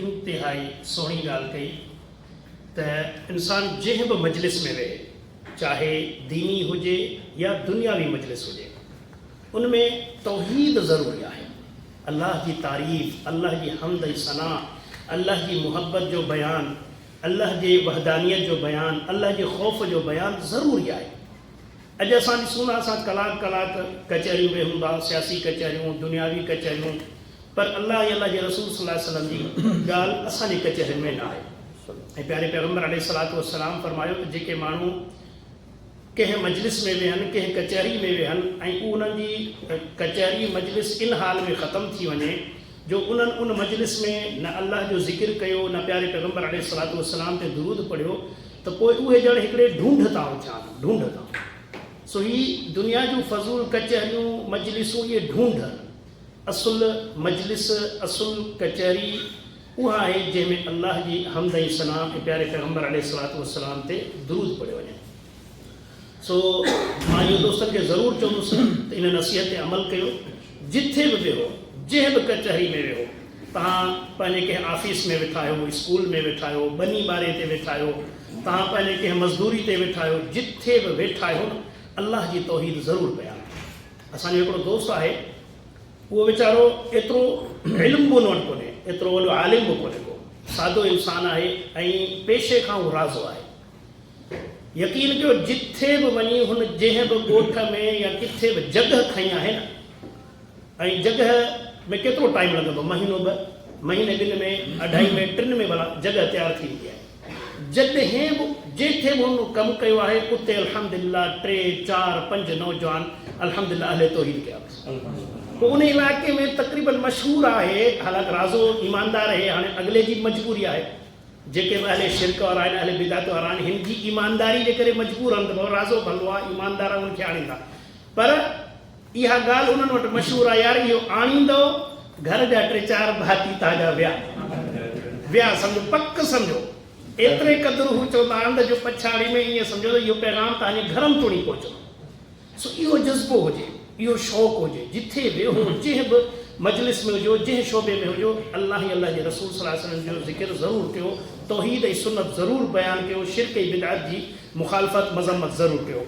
انتهائي سهڻي ڳالهه ڪئي ته انسان جنهن به مجلس ۾ ويهي چاهي ديني هجي يا دنياوي مجلس هجي ان ۾ توحيد ضروري آهي. الله جي تعريف، الله جي حمد ۽ ثنا، الله جي محبت جو بيان، الله جي وحدانيت جو بيان، الله جي خوف جو بيان ضروري آهي. اڄ اسان ڏسون ٿا اسان ڪلاڪ ڪلاڪ ڪچهريون ويهون ٿا، سياسي ڪچهريون، دنياوي ڪچهريون، پر الله ۽ الله جي رسول صلي الله عليه وسلم جي ڳالهه اسان جي ڪچهرين ۾ نه آهي. ۽ پياري پيغمبر عليه الصلوة والسلام فرمايو ته جيڪي ماڻهو ڪنهن مجلس ۾ ويهن، ڪنهن ڪچهري ۾ ويهن ۽ انهن جي ڪچهري، مجلس، ان حال ۾ ختم ٿي وڃي جو انهن ان مجلس ۾ نه الله جو ذڪر ڪيو نه پياري پيغمبر عليه الصلوة والسلام تي درود پڙهيو ته پوء اهي ڄڻ هڪڙي ڍونڍ تان اٿيا آهن، ڍونڍ تان. سو هي دنيا جون فضول ڪچهريون، مجلسون اهي ڍونڍ آهن. اصل مجلس، اصل ڪچهري اها آهي جنهن ۾ الله جي حمد ۽ ثنا ۽ پياري پيغمبر عليه الصلوة والسلام تي درود پڙهيو وڃي. سو مان اهو دوستن کي ضرور چوندس ته ان نصيحت تي عمل ڪيو، جٿي به ويهو، جنهن به ڪچهري ۾ ويهو، توهان پنهنجي ڪنهن آفيس ۾ ويٺا آهيو، اسڪول ۾ ويٺا آهيو، ٻني ٻاري تي ويٺا آهيو، توهان پنهنجي ڪنهن مزدوري تي ويٺا آهيو، جٿي به ويٺا آهيو نه الله جي توحيد ضرور بيان ڪيو. اسان جو هڪڙو دوست آهي، اهو ويچارو ايترو علم به ان وٽ ڪونهي، ايترو وڏو عالم به ڪونهي ڪو، سادو انسان آهي ۽ پيشي کان هو رازو آهي. يقين ڪيو جٿي به وڃي هن جنهن به ڳوٺ ۾ يا ڪٿي به جڳهه کنئي آهي نه ۽ جڳهه ۾ ڪيترو ٽائيم لڳندو مهينو ٻه مهيني ٻن ۾ اڍائي ۾ ٽن ۾ ڀلا جڳهه تيار ٿي ويندي آهي جڏهن به جيٿي به هن ڪم ڪيو آهي اتي الحمدلله ٽي چار پنج نوجوان الحمدلله اهل توحيد ڪيا اٿس پوء ان علائقي ۾ تقريبن مشهور آهي حالانڪ رازو ايماندار آهي هاڻي اڳلي جي مجبوري آهي جيڪي به اهل شرڪ وارا آهن، اهل بدعت وارا آهن، هن جي ايمانداري جي ڪري مجبور آهن ته بابا رازو ڀلو آهي، ايماندار آهي، ان کي آڻيندا. پر اها ڳالهه انهن وٽ مشهور آهي، يار اهو آڻيندؤ، گهر جا ٽي چار ڀاتي توهان جا ويا. ويا سمجهو، پڪ سمجهو. ايتري قدر هو چوندا آهن ته جو پڇاڙي ۾ ائين سمجهو ته اهو پيغام توهان جي گهرن توڻي پهچندو. سو اهو جذبو هجي، اهو شوق هجي، جٿي ويهو، جنهن به مجلس ۾ هجو، جنهن شعبي ۾ هجو، الله ۽ الله جي رسول صلي الله عليه وسلم جو ذڪر ضرور ڪيو، توحيد ۽ سنت ضرور بيان ڪيو، شرڪ ۽ بدعت جي مخالفت، مذمت ضرور ڪيو.